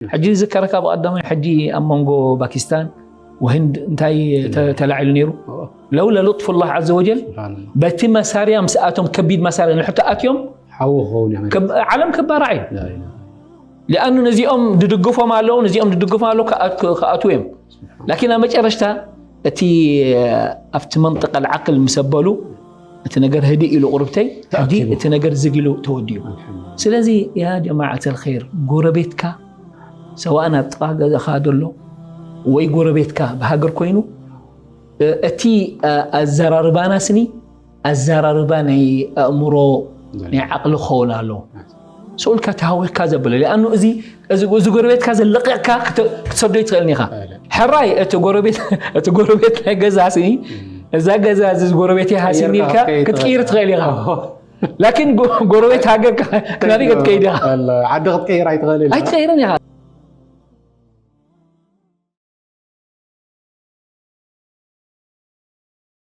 ሕጂ ዝከረካ ብቐዳማይ ሕጂ ኣብ መንጎ ፓኪስታን ወህንድ እንታይ ተ- ተላዒሉ ነይሩ? ለውላ ሉጥፉላህ ዓዘ ወጀል በቲ መሳርያ ምስኣቶም ከቢድ መሳርያ ንሕቶ ኣትዮም ሓዊ ክኸውን እዩ። ከብ- ዓለም ከባራዕ እዩ። ሊኣኑ ነዚኦም ድድግፎም ኣለዉ፣ ነዚኦም ድድግፎም ኣለዉ ክኣት- ክኣትዉ እዮም። ላኪን ኣብ መጨረሽታ እቲ ኣብቲ መንጠቀ ዓቅል ምስ ኣበሉ እቲ ነገር ህድእ ኢሉ ቁርብተይ ሕጂ እቲ ነገር ዝግ ኢሉ ተወዲኡ። ስለዚ ያ ጀማዓት ኣልኸይር ጎረቤትካ ሰዋእ ናብ ጥቓ ገዛኻ ዘሎ ወይ ጎረቤትካ ብሃገር ኮይኑ እቲ ኣዘራርባና ስኒ ኣዘራርባ ናይ ኣእምሮ ናይ ዓቕሊ ክኸውን ኣለዎ። ስኡልካ ተሃዊኽካ ዘብለ ሊኣኑ እዚ እዚ ጎረቤትካ ዘለቀቕካ ክትሰዶ ይትኽእል ኢኻ። ሕራይ እቲ ጎረቤት እቲ ጎረቤት ናይ ገዛ ስኒ እዛ ገዛ እዚ ጎረቤት ሃሲኒ ኢልካ ክትቅይር ትኽእል ኢኻ። ላኪን ጎረቤት ሃገርካ ክናበይ ክትከይድ ኢኻ? ዓዲ ክትቀይር ኣይትኽእልን። ኣይትኸይርን ኢኻ።